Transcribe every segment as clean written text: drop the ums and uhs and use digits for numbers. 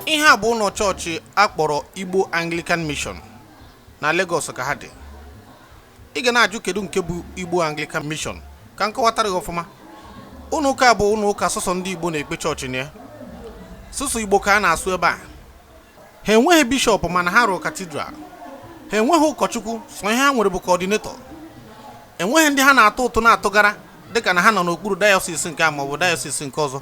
Ihe a bụ ụlọ chọọchị akpọrọ Igbo Anglican Mission na Lagos ka ha dị. Ị ga na-ajụ kedu nke bụ Igbo Anglican Mission, ka m kọwatara gị ọfụma. Ụlọ ụka bụ ụlọ ụka sọsọ ndị Igbo na-ekpe chọọchị na ya, sọsọ Igbo ka a na-asụ ebe a. Ha enweghị bishọp, mana ha rụrụ cathedral. Ha enweghị ụkọchukwu, sọ ihe ha nwere bụ coordinator. Enweghị ndị ha na-atụ ụtụ na-atụgara dịka na ha nọ n'okpuru diocese nke a maọbụ diocese nke ọzọ.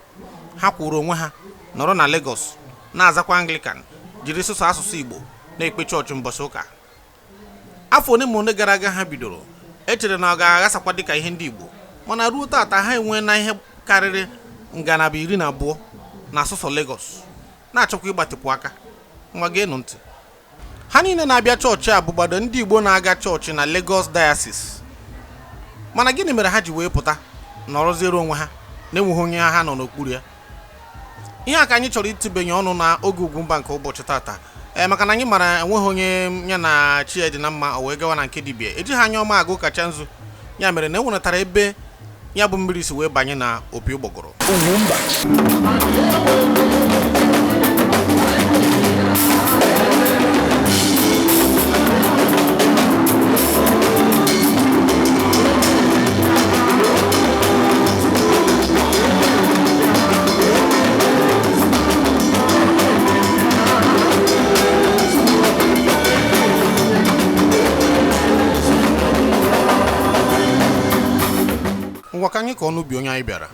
Ha kwụrụ onwe ha nọrọ na Lagos na-azakwa Anglican, jiri sụsọ asụsụ Igbo na-ekpe chọọchị mbọchị ụka. Afọ ole ma ole gara aga ha bidoro, echere na ọ ga-aghasakwa dịka ihe ndị Igbo, mana ruo tata ha enwee na ihe karịrị ngalaba 12 na asụsụ Lagos, na-achọkwa ịgbatịpụ aka. Nwa, geenụ ntị. Ha niile na-abịa chọọchị a bụgbado ndị Igbo na-aga chọọchị na Lagos Diocese. Mana gịnị mere ha ji wee pụta nọrọziere onwe ha na-enweghị onye ha nọ n'okpuru ya? Ihe a ka anyị chọrọ itibanye ọnụ na oge Ugwumba nke ụbọchị tata, ee, maka na anyị mara enweghị onye ya na chi ya dị na mma o wee gawa na nke dibịa ejighị anya ọma agụ kacha nzu. Ya mere na enwenatara ebe ya bụ mmiri si wee banye na opi ụgbọgụrụ. Ugwumba. Ngwa, ka anyị kọọ n'ubi onye anyị bịara.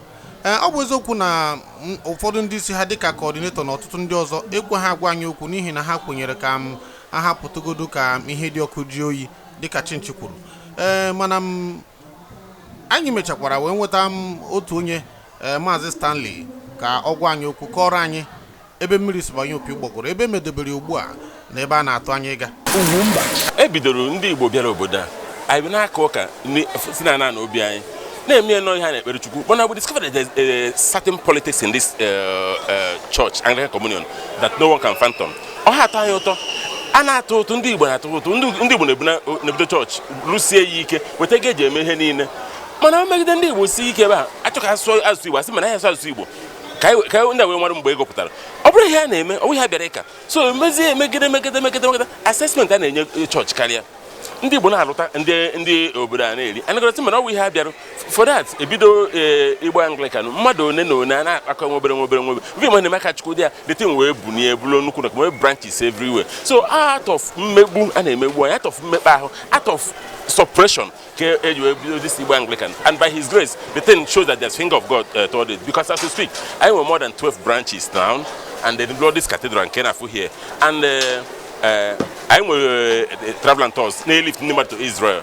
Ee, ọ bụ eziokwu na ụfọdụ ndị isi ha dịka coordinator na ọtụtụ ndị ọzọ ekwe ha agwa anyị okwu, n'ihi na ha kwenyere ka m ahapụtụgodu ka ihe dị ọkụ ji oyi dịka chinchi kwuru. Ee, mana m anyị mechakwara wee nweta m otu onye, ee, Maazị Stanley, ka ọ gwa anyị okwu, kọrọ anyị ebe mmiri si banye opi ụgbọgụrụ, ebe emedobere ugbu a na ebe a na-atụ anya ịga. Ugwumba. E bidoro ndị Igbo bịara obodo a, anyị bụ na-aka ụka si na na obi anyị na-eme ya nọ ihe a na-ekpere Chukwu. But now we discovered that there's a certain politics in this church, Anglican Communion, that no one can fathom. Ọ ha atọ anyị ụtọ, a na-atụ ụtụ, ndị Igbo na-atụ ụtụ, ndị Igbo na-ebido chọọchị rụsie ya ike, weta ego eji eme ihe niile, mana o megide ndị Igbo sie ike ebe a achọ ka asụọ asụsụ Igbo, asị mana anyị asụ asụsụ Igbo ka ndị a wee mara mgbe ego pụtara. Ọ bụrụ ihe a na-eme, ọ bụghị ha bịara ịka so mezie emegide megide megide megide assessment a na-enye chọọchị karịa ndị Igbo na-alụta ndị obodo a na-eri anagọrọtị, mana ọ bụ ihe a bịara for that ebido. Igbo Anglican, mmadụ one na one a na-akpakọ nwa obere nwa obere nwa obere vi na-eme aka Chukwu dị ya, the thing wee bunie bụrụ nnukwu na nwee branches everywhere. So out of mmegbu a na-emegbu anyị, out of mmekpa ahụ, out of suppression ka eji wee bido this Igbo Anglican, and by his grace the thing shows that there's finger of God toward it, because as we speak anyị nwere more than 12 branches now, and the Lord's Cathedral nke na-afụ here, and anyị nwere travel and tours na-elift ndị mmadụ to Israel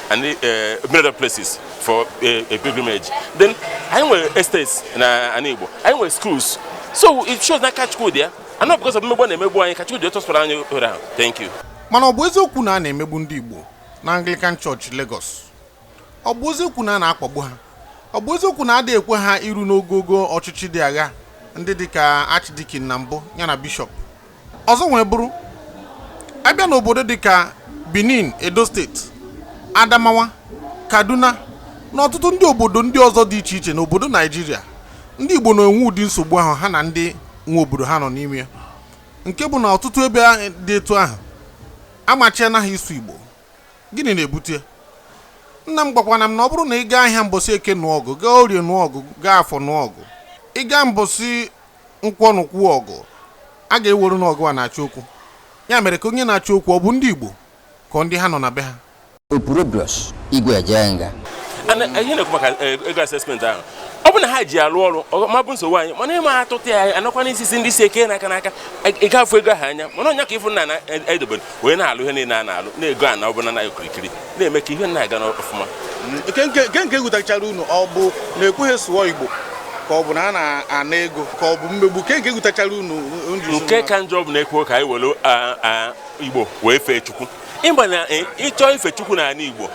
and many other places for a pilgrimage. Then anyị nwere estates na ana Igbo, anyị nwere schools. So it shows na aka Chukwu dị ya, and not because of mmegbu a na-emegbu anyị ka Chukwu dị tọsara anyị ohere ahụ. Thank you. Mana ọ bụ eziokwu na a na-emegbu ndị Igbo na Anglican Church Lagos? Ọ bụ eziokwu na a na-akpagbu ha? Ọ bụ eziokwu na adịghị ekwe ha iru n'ogogo ọchịchị dị agha ndị dịka archdeacon na mbụ ya na bishọp? Ọzọ nwee bụrụ, abịa n'obodo dịka Benin, Edo Steeti, Adamawa, Kaduna, N'ọtụtụ ndị obodo ndị ọzọ dị iche iche n'obodo Naijiria, ndị Igbo na-enwe ụdị nsogbu ahụ ha na ndị nwe obodo ha nọ n'ime ya, nke bụ na ọtụtụ ebe dị etu ahụ amachiana ha ịsụ Igbo. Gịnị na-ebute? Nna m gwakwana m na ọ bụrụ na ị gaa ahịa mbọsị Eke nụọ ọgụ, gaa Orie nụọ ọgụ, gaa Afọ nụọ ọgụ, ị gaa mbọsị Nkwọ nụkwuo ọgụ, a ga-ewere n'ọgụ a na-achọ okwu. Ya mere ka onye na-achọ okwu, ọ bụ ndị Igbo ka ndị ha nọ na be ha? Opurobios Igwe Ejenga. Ihe na-ekwu maka ego assessment ahụ, ọ bụ na ha ji alụ ọrụ ma bụ nsogbu anyị, mana ịma atụtụ ya anọkwa n'isi si ndị si eke n'aka n'aka ị gafụ ego ahụ anya. Mana ọnya ka ịfụ nna na-edobere wee na-alụ ihe niile a na-alụ na-ego ana ọbụla na okirikiri na-eme ka ihe na-aga n'ọfụma. Nke egwutachara unu, ọ bụ na-ekweghị sụọ Igbo, ka ọ bụ na a na-ana ego, ka ọ bụ mmegbu? Ke nke egwutachara unu? Nke ka njọ bụ na-ekwe ka anyị were Igbo wee fee Chukwu. Ịgba na ịchọ ife Chukwu n'ala Igbo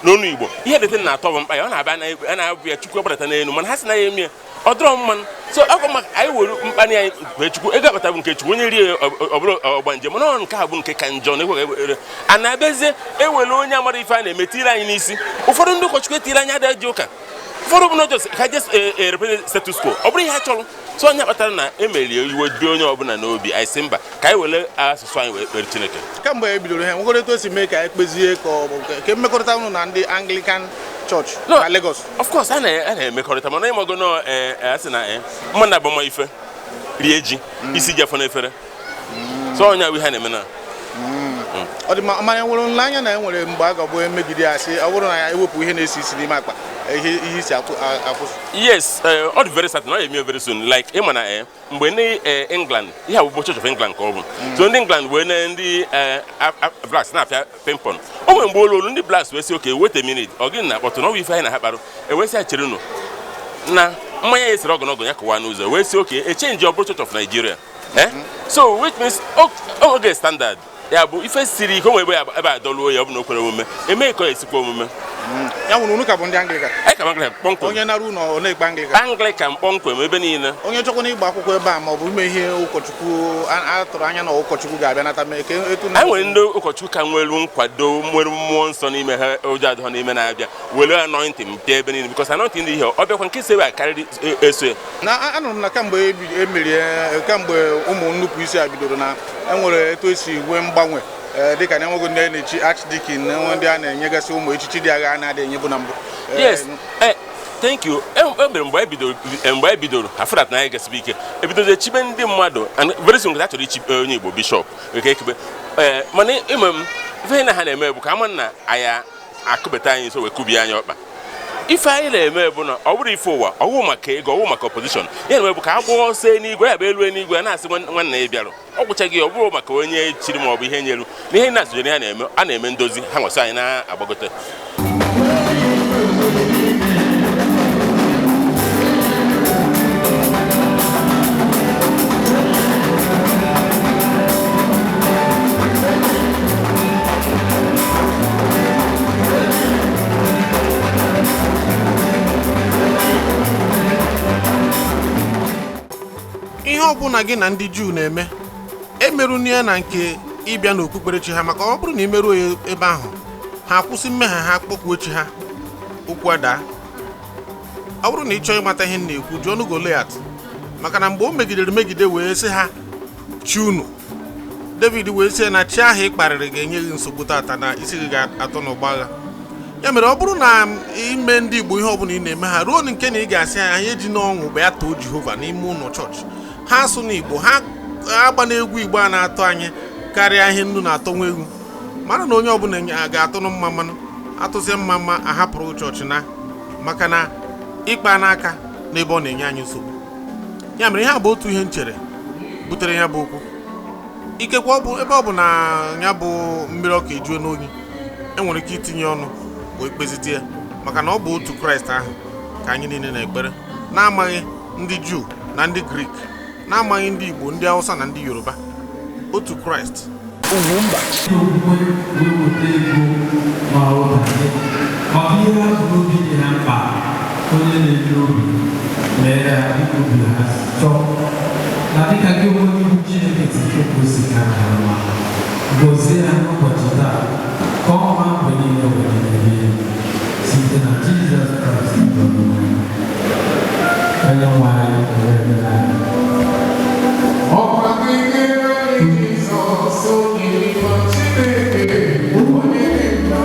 n'ọnụ Igbo, ihe dete na-atọ bụ mkpa ya, ọ na-abịa a na-abụ ya Chukwu agbadata n'elu, mana ha sị na ya eme ọ dọrọ mmanụ. So ọ maka anyị were mkpani anyị fee Chukwu, ego akpata bụ nke Chukwu, onye rie ọ bụrụ ọgba njem. Mana nke a bụ nke ka njọ na ekwe ka ewere a na-abịazie ewere onye amara ife a na-eme tiri anyị n'isi. Ụfọdụ ndị ụkọchukwu etiri anyị adịghị ji ụka, ụfọdụ bụ n'ọjọọ ka je represent status quo, ọ bụrụ ihe ha chọrọ. So onye kpatara na emerie iwe dị onye ọbụla n'obi, anyị sị mba, ka anyị were asụsụ anyị wee kpere Chineke. Kamgbe e bidoro ha, nwegoro etu esi mee ka anyị kpezie, ka ọ bụ ke mmekọrịta unu na ndị Anglican Church na Lagos? Of course, a na-emekọrịta, mana ịmago nọ a sị na mma na agbama ife rie ji isi ji afọ n'efere. So onye ahụ ihe a na-eme na Ọ dị mma, mana enwere nleanya na enwere mgbe a ga-abụ emegide ya, sị ọ bụrụ na ya ewepụ ihe na-esi isi n'ime akpa, ihe isi akwụsị? Yes, ọ dị very certain ọ ga-eme very soon. Like ịma na mgbe ndị England, ihe abụbụ Church of England ka ọ bụ, so ndị England wee na ndị blacks na-apịa pimpon. O nwere mgbe olu olu ndị blacks wee sị, "Okay, wait a minute, ọ gịnị na-akpọtụ na ọ bụ ife anyị na ha kparụ?" Ewee sị ha cherenụ na mmanya ya esere ọgụ n'ọgụ ya kụwa n'ụzọ, wee sị okay, echange ọ bụrụ Church of Nigeria. So which means oge standard ya bụ ife siri ike. O nwere ebe a dọluo ya, ọ bụ na o kwere omume eme ka ọ esikwa omume. Ya nwere unu ka bụ ndị Anglican? Anyị ka Anglican kpọmkwem. Onye nara unu, ọ na-ekpe Anglican? Anglican kpọmkwem ebe niile. Onye chọkwa na ịgba akwụkwọ ebe a ma ọ bụ ime ihe ụkọchukwu a tụrụ anya na ụkọchukwu ga-abịa nata mee ka etu? Anyị nwere ndị ụkọchukwu ka nwere nkwado, nwere mmụọ nsọ n'ime ha, ụjọ adịghị n'ime, na-abịa were anointing tee ebe niile, because anointing dị ihe ọ bịakwa nke si ebe a karịrị eso ya. Na anụrụ m na kamgbe emerie, kamgbe ụmụ nnupụ isi a bidoro, na enwere etu esi nwee mgbanwe, dịka na enwego ndị a na-echi archdeacon, na enwe ndị a na-enyegasị ụmụ echichi dị agha a na-adịghị enyebu na mbụ. Yes, thank you. E mere mgbe e bidoro afụrat na anyị gasibe ike, ebidozie chibe ndị mmadụ, and very soon a chọrọ ichi onye Igbo bishọp nke ekebe. Mana ime m ife na ha na-eme bụ ka ama na anyị akụbata anyị nso wee kubie anyị ọkpa. Ife anyị na-eme bụ na ọ bụrụ ife ụwa, ọwụ maka ego, ọwụ maka opposition, ya na-eme bụ ka a gbaa ọsọ eluigwe, ya bụ elu eluigwe a na-asị nwanne ya bịarụ ọ gwụchaghị. Ọ bụrụ maka onye chiri ma ọ bụ ihe nyelu na ihe na-asụnyere ha na-eme, a na-eme ndozi ha nwesị anyị na-agbagote. Ihe ọbụla gị na ndị Juu na-eme, emerụna ya na nke ịbịa n'okpukperechi ha, maka ọ bụrụ na imeruo ya ebe ahụ, ha akwụsị mmehie ha, kpọkwuo chi ha, okwu adaa. Ọ bụrụ na ị chọọ ịmata ihe m na-ekwu, jụọ ọnụ Goliat, maka na mgbe o megidere megide wee sị ha chi unu, David wee sị ya na chi ahụ ị kparịrị ga-enye gị nsogbu tata, na isi gị ga-atọ n'ọgba agha. Ya mere, ọ bụrụ na ime ndị Igbo ihe ọbụla ị na-eme ha ruo nke na ị ga-asị ha anyị eji n'ọṅụ bịa too Jehova n'ime ụlọ chọọchị, ha asụ n'Igbo, ha agba n'egwu Igbo a na-atọ anyị karịa ihe nnu na-atọ nwa egwu, mara na onye ọbụla ga-atụnụ mma mmanụ atụzie mma mma ahapụrụ chọọchị na maka na ịkpa n'aka n'ebe ọ na-enye anyị nsogbu. Ya mere, ihe a bụ otu ihe m chere butere ya bụ okwu. Ikekwe ọ bụ ebe ọ bụ na ya bụ mmiri ọka ejuo n'oyi, enwere ike itinye ọnụ wee kpezite ya, maka na ọ bụ otu Kraịst ahụ ka anyị niile na-ekpere, na-amaghị ndị Juu na ndị Grik, na-amaghị ndị Igbo, ndị Hausa na ndị Yoruba, otu Kraịst. Okwukwe wee weta ego ma ụda gị maka ihe ha bụ n'obi dị ha mkpa, onye na-enye obi mere ha dịka obi ha si chọọ na dịka gị onwe gị bụ Chineke si chọọ ka o si ka ha mma. Gọzie ha n'ụbọchị taa ka ọ ma mgbe niile wee dị n'ebe site Site na Jizọs Kraịst bụ Onyenwe anyị. Onyenwe anyị were ebere anyị. Ọkwa gị nyere Jizọs onye nwa Chineke, onye dị nsọ.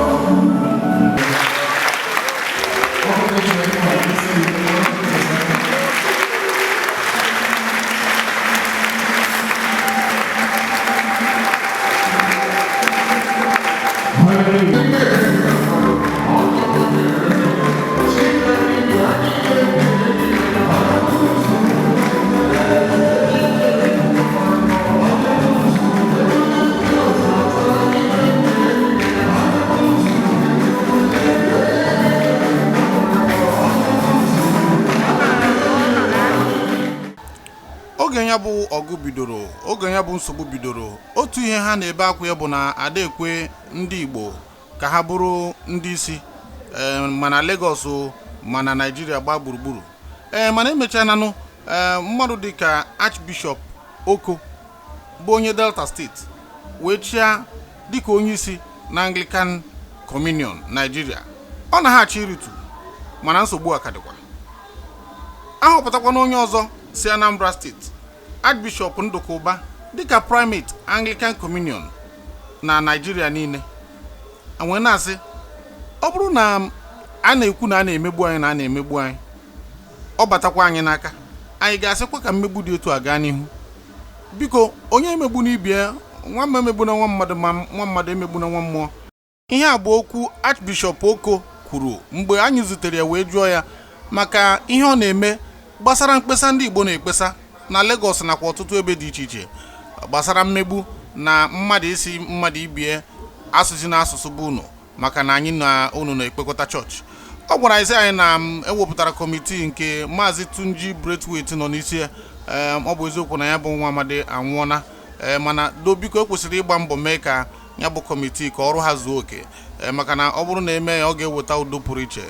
Ọ bụ na Chineke isi Oge ya bụ ọgụ bidoro, oge ya bụ nsogbu bidoro, otu ihe ha na-ebe akwa ya bụ na ada ekwe ndị Igbo ka ha bụrụ ndị isi, ee, mana Lagos o, mana Naijiria gbaa gburugburu. Ee, mana emechananụ, ee, mmadụ dịka Archbishop Oko bụ onye Delta Steeti wee chịa dịka onye isi na Anglican Communion Nigeria. Ọ na ha achọ iritu, mana nsogbu a ka dịkwa. Ahọpụtakwana onye ọzọ si Anambra Steeti, Archbishop Ndụka Ụba, dịka Primate Anglican Communion na Naịjirịa niile. Wee na-asị, ọ bụrụ na a na-ekwu na a na-emegbu anyị, na a na-emegbu anyị, ọ batakwa anyị n'aka, anyị ga-asịkwa ka mmegbu dị otu a gaa n'ihu? Biko, onye emegbu n'ibe ya, nwa mma emegbu na nwa mmadụ, ma nwa mmadụ emegbu na nwa mmụọ. Ihe a bụ okwu Archbishop Oko kwuru mgbe anyị zutere ya wee jụọ ya maka ihe ọ na-eme gbasara mkpesa ndị Igbo na-ekpesa na Lagos nakwa ọtụtụ ebe dị iche iche gbasara mmegbu na mmadụ isi mmadụ ibie asụsụ na asụsụ bụ unu, maka na anyị na unu na-ekpekọta chọọchị. Ọ gwara anyị sị anyị na m ewepụtara kọmitii nke Maazị Tunji Braithwaite nọ n'isi ya. Ee, ọ bụ eziokwu na ya bụ nwa amadi anwụọna, ee, mana do biko, ekwesịrị ịgba mbọ mee ka ya bụ kọmitii ka ọrụ ha zuo oke, ee, maka na ọ bụrụ na eme ya, ọ ga-eweta udo pụrụ iche,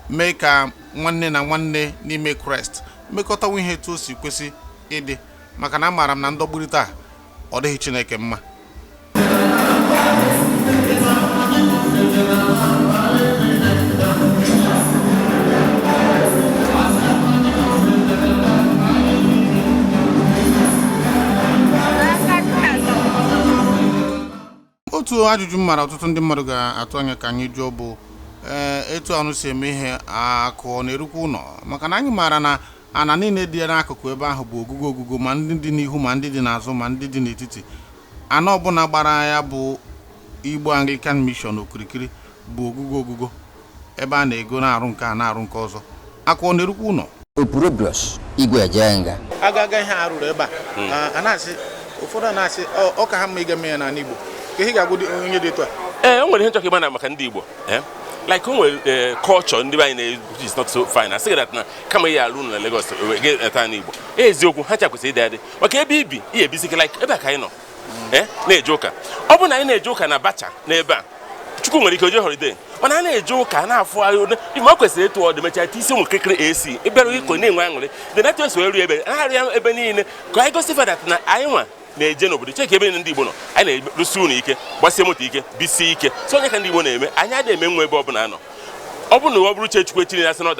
mee ka nwanne na nwanne n'ime Kraịst mekọtawa ihe etu o si kwesị ịdị, maka na amaara m na ndọgburịta a ọ dịghị Chineke mma. Otu ajụjụ m mara ọtụtụ ndị mmadụ ga-atụ anya ka anyị jụọ bụ, ee, etu anụ si eme ihe, akụ ọ na-erukwa ụlọ? Maka na anyị maara na ana niile dị n'akụkụ ebe ahụ bụ ogugo ogugo, ma ndị dị n'ihu, ma ndị dị n'azụ, ma ndị dị n'etiti. Ana ọbụla gbara ya bụ Igbo Anglican Mission okirikiri bụ ogugo ogugo, ebe a na-ego na-arụ nke a, na-arụ nke ọzọ. Akụ ọ na-erukwa ụlọ? Opurobios Igwe Ejenga. Aga ihe a rụrụ ebe a, a na-asị, ụfọdụ na-asị ọ ka ha mma ịga mee ya n'ala Igbo. Ka ihe ga-agwụ onye dị etu a? Ee, o nwere ihe nchọka ịma na maka ndị Igbo, like o nwere culture ndị be anyị na which is not so fine. Asị gị that na kama ihe alụ na Lagos ga-eta n'Igbo. Eziokwu, ha cha kwesịrị ịdị adị, maka ebe ibi ihe ebisike, like ebe a ka anyị nọ na-eje ụka. Ọ bụ na anyị na-eje ụka na Bacha n'ebe a, Chukwu nwere ike oje holiday, mana a na-eje ụka na-afụ ahụ ma ọ kwesịrị ịtụ ọdụ mechaa isi ụmụ kirikiri AC ịbịara iko na-enwe aṅụrị dị na esi eru ebe na-arụ ya ebe niile, ka anyị gosi fadat na anyị nwa na-eje n'obodo cheke ebe niile ndị Igbo nọ. Anyị na-erụsi ụlọ ike, gbasie moto ike, bisie ike. So onye ka ndị Igbo na-eme, anyị adịghị eme nwa ebe ọbụla nọ. Ọ bụrụ na ọ bụrụ Chechukwu echiri na asị na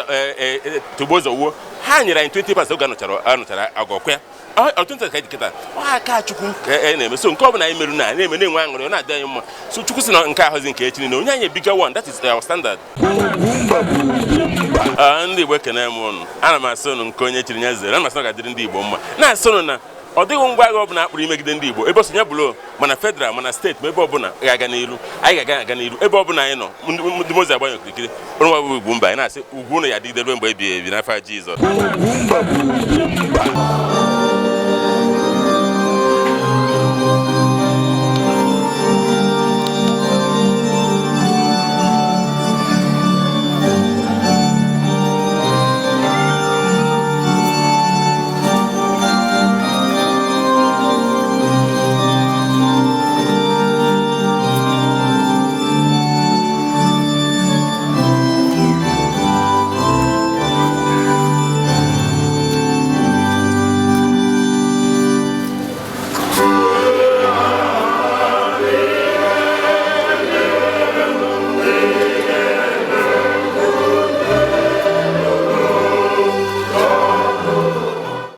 tugbo ụzọ wuo, ha nyere anyị 20% oge anụchara agọkwa ya ọtụtụ ka kịta ọ aka Chukwu ka anyị na-eme. So nke ọ bụla anyị merụ na na-eme na-enwe aṅụrị, ọ na-adị anyị mma. So Chukwu si na nke ahụzi nke echi na onye anyị ebiga one, that is our standard. Ndị Igbo, ekene m ụnụ. Ana m asị ụnụ nke onye chiri ya zere. Ana m asị na ọ ga-adịrị ndị Igbo mma. Na-asị ụnụ na ọ dịghị ngwa agha ọbụla akpụrụ imegide ndị Igbo, ebe ọsọ ya bụrụ, mana federal, mana steeti, ma ebe ọbụla ga-aga n'iru, anyị ga-aga aga n'iru ebe ọbụla anyị nọ. Ndị mozi agbanye okirikiri ụrụ nwa bụ ugwu mba. Anyị na-asị ugwu ụnụ ya adịgide ruo mgbe ebighị ebi n'afọ Jizọs.